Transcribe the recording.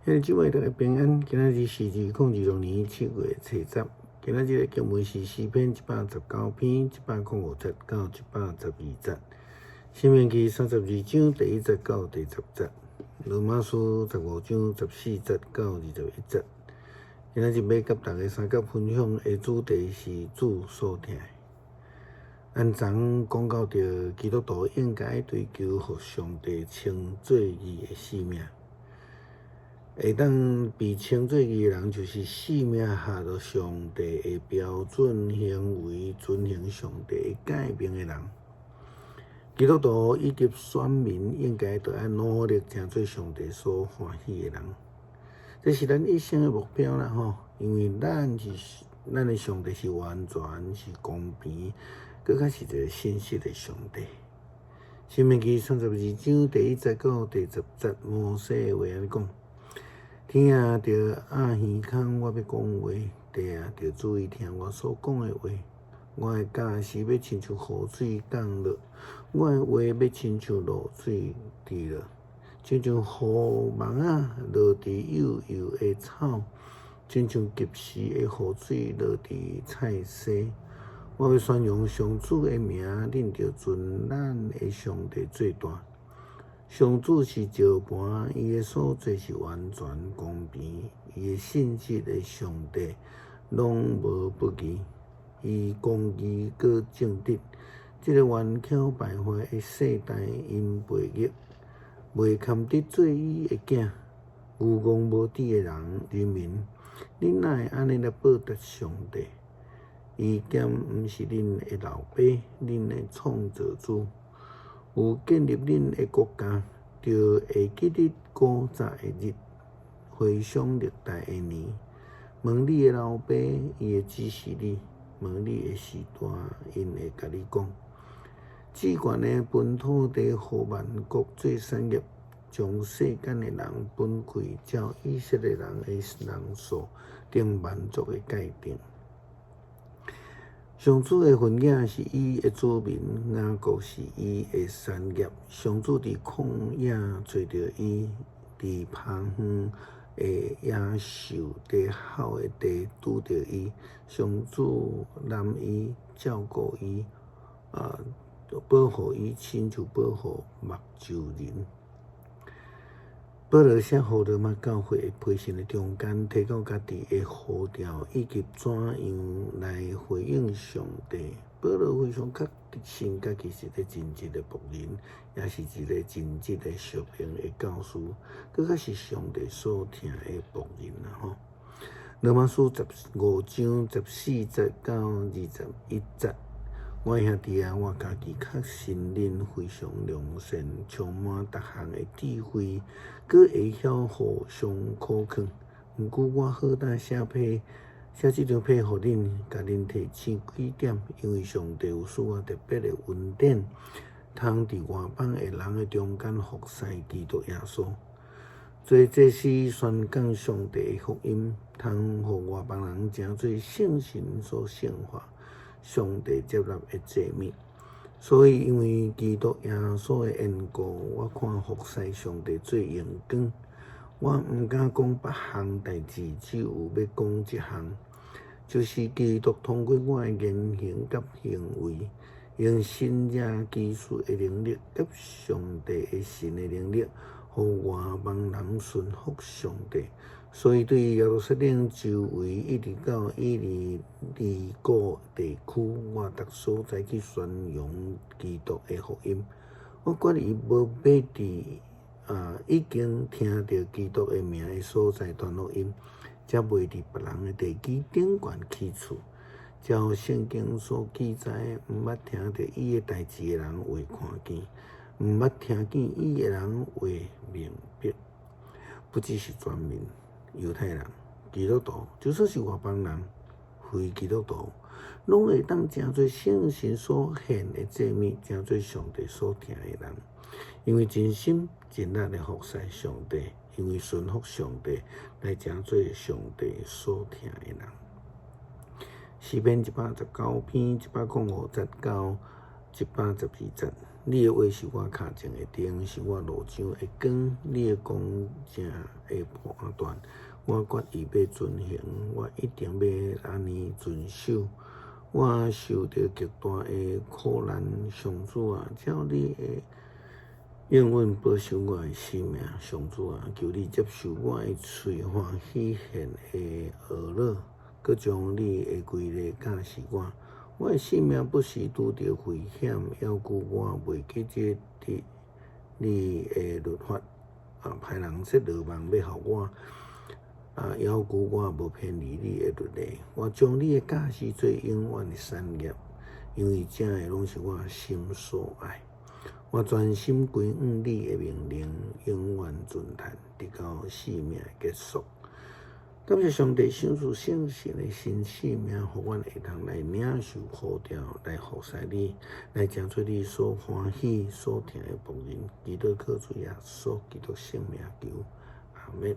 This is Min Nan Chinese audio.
兄弟姊妹大家平安，今仔日是2026年7月初十。今仔日的經文是詩篇119篇105節到112節，申命記32章第1節到第10節，羅馬書15章14節到21節。今仔日欲佮大家相佮分享的主題是主所疼的。按昨講到著基督徒應該追求予上帝稱做義的性命。會當被稱做義的人，就是性命合著上帝的標準行為，遵行上帝的誡命的人。基督徒以及選民應該著愛努力成做上帝所歡喜的人。這是咱一生的目標啦吼，因為咱是咱的上帝是完全是公平，閣較是一个信實的上帝。申命記32章第1節到第10節，摩西的話按呢講：天啊，著掩耳孔，我欲講話；地啊，著注意聽我所講的話。我的教示欲親像雨水降落，我的話欲親像露水滴落，親像雨網仔落佇幼幼的草，親像及時的雨水落佇菜畦。我欲宣揚上主的名，恁著尊咱的上帝做大。上主是石磐，伊的所做是完全公平，伊的信實的上帝攏無不義，伊公義閣正直。這个頑巧敗壞的世代，𪜶悖逆，袂堪得做伊的囝，愚戇無智的人人民，恁哪會按呢來報答上帝？伊敢毋是恁的老爸，恁的創造主？有建立恁的國家，著會記得古早的日，回想歷代的年。問你的老爸，伊會指示你；問你的序大，𪜶會共你講。至懸的分土地予萬國做產業，將世間的人分開，照以色列人的人數定萬族的界定。上主的份額是伊的子民，雅各是伊的產業。上主佇曠野揣著伊，佇荒園的野獸咧吼的地拄著伊。上主攬伊，照顧伊，保護伊，親像保護目睭仁。保羅寫予羅馬教會的批信的中間，提到家己的呼召以及怎樣來回應上帝。保羅非常確信家己是一个盡職的僕人，也是一个盡職的屬靈的教師，閣較是上帝所疼的僕人啦吼。羅馬書15章14節到21節。我兄弟啊，我家己確信恁非常良善，充滿逐項的智慧，閣會曉互相苦勸。毋過我好膽寫批寫這張批予恁，共恁提醒幾點，因為上帝有賜我特別的恩典，通佇外邦的人的中間服侍基督耶穌，做祭司宣講上帝的福音，通予外邦人成做聖神所聖化，上帝接納的祭物。所以因為基督耶穌的緣故，我看服侍上帝做榮光。我毋敢講別項代誌，只有欲講這項，就是基督通過我的言行佮行為，用神蹟奇事的能力佮上帝的神的能力，予外邦人順服上帝。所以對耶路撒冷周圍一直到以利里古地區，我逐所在去宣揚基督的福音。我決意無欲佇已經聽著基督的名的所在傳福音，才袂佇別人的地基頂懸起厝。照聖經所記載，毋捌聽著伊的代誌的人會看見，毋捌聽見伊的人會明白。不只是選民。猶太人、基督徒，就算是外邦人、非基督徒，攏會當成做聖神所獻的祭物，成做上帝所疼的人。因為盡心盡力的服侍上帝，因為順服上帝，來成做上帝所疼的人。詩篇119篇105節到112節。你的話是我跤前的燈，是我路上的光。你的公正的判斷，我決意欲遵行，我一定欲按呢遵守。我受著極大的苦難，上主啊，照你的應允保守我的性命。上主啊，求你接受我的喙歡喜獻的穢樂，閣將你的規例教示我。我的性命不時拄著危險，猶舊我袂記得你的律法。啊，歹人設羅網欲害我，啊，猶舊我無偏離你的律例。我將你的教示做永遠的產業，因為這个攏是我心所愛。我專心歸向你的命令，永遠遵行，直到性命結束。感謝上帝賞賜聖神的新生命，予阮會當來領受呼召，來服侍你，來成做你所歡喜、所疼的僕人。祈禱靠主耶穌基督聖名求，阿們。